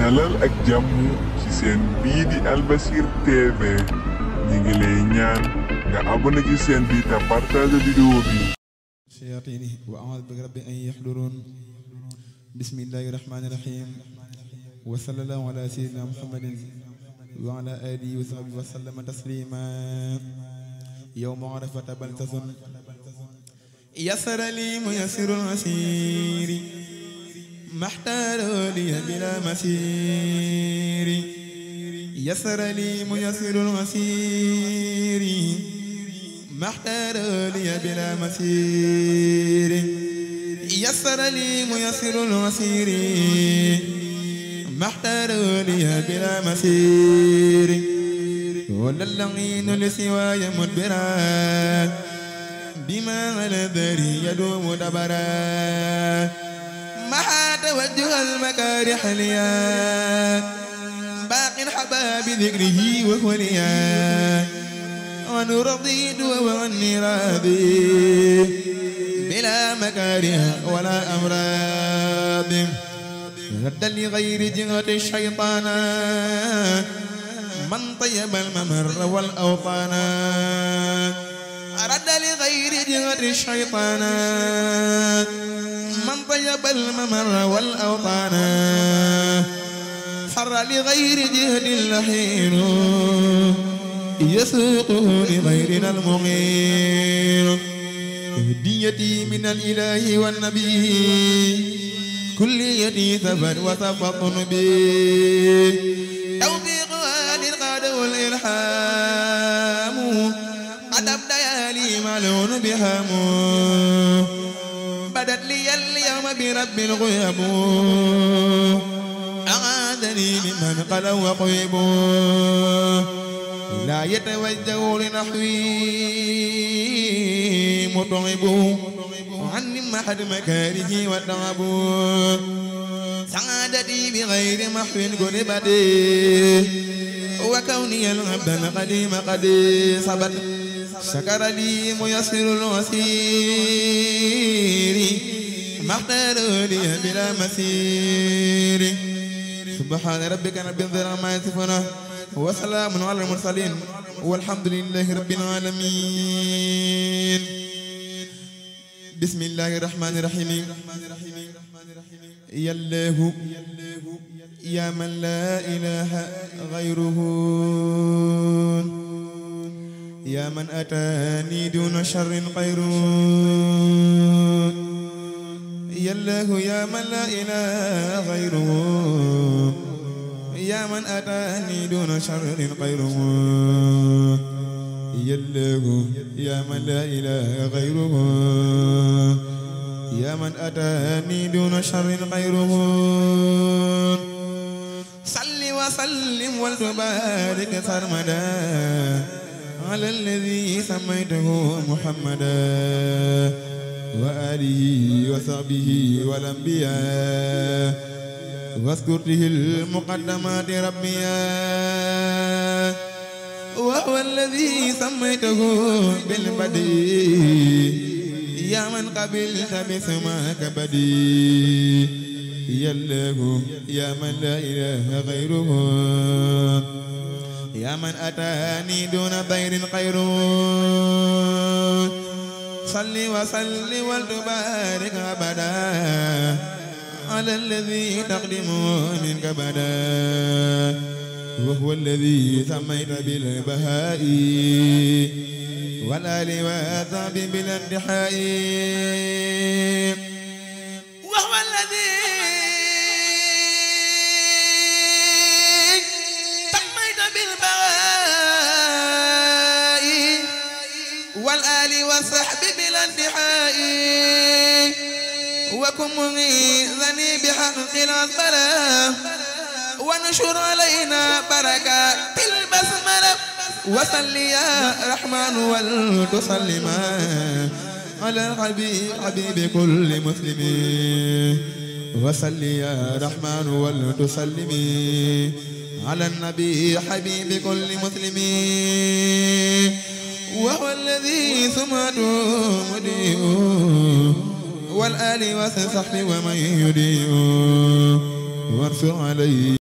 dalal ak jàmm ci seen bii di Albasir TV ñi ngi lay ñaan nga abonné ci seen bi te partage vidéo bi shayaatini wa a'uudu bi rabbi an yahduruun bismillahi rahmaani rahim wa sallallahu ala sayyidina muhammadin wa ala alihi wa sahbihi wa sallama taslima yawma arafata baltasun yassara li muyassirul asiri maxtaara li bila masiri yassara li muyassirul asiri maxtaara li bila masiri yassara li muyassirul asiri maxtaara li bila masiri wala laqiinu li siwaaya mudbira bima ala dari yadumu dabara maha توجه المكارح ليا باق حباب ذكره وهو ليا ونور رضيت وعني راضي بلا مكاره ولا أمراض رد لغير جهة الشيطان من طيب الممر والأوطان رد لغير جهة الشيطان من طيب الممر والأوطان حر لغير جهد اللحين يسوقه لغيرنا المغير هديتي من الإله والنبي كليتي ثبت وتفطن بي توفيقها للقاد والإلحام أدب ليالي معلون بهام بدت لي اليوم برب الغيب أعادني ممن قلوا وقيبوا لا يتوجه لنحوي مطعب عني محد مكاره والتعب سعادتي بغير محو قربتي وكوني العبد القديم قد صبت شكر لي ميسر الوسير مختار لي بلا مسير سبحان ربك رب العزة عما يصفون وسلام على المرسلين والحمد لله رب العالمين بسم الله الرحمن الرحيم يا الله يا من لا إله غيره يا من أتاني دون شر خير يا الله يا من لا إله غيره يا من أتاني دون شر خير يا الله يا من لا إله غيره يا من أتاني دون شر خيره صل وسلم وتبارك سرمدا على الذي سميته محمدا وآله وصحبه والأنبياء واذكرته المقدمات ربيا وهو الذي سميته بالبديع يا من قبلت بسماك بديع يا الله يا من لا إله غيره يا من أتاني دون ضير خير صل وسلم وتبارك أبدا على الذي تقدم منك بدا وهو الذي سميت بالبهاء والآل والصحب بالانتحاء وهو الذي والآل والصحب بلا انتحاء وكن مغيثني بحق الأصبلة ونشر علينا بركات البسملة وصل يا رحمن ولتسلما على حبيب كل مسلم وصل يا رحمن ولتسلمي على النبي حبيب كل مسلم وهو الذي سمعته مديء والآل والصحب ومن يديء وانصر عليه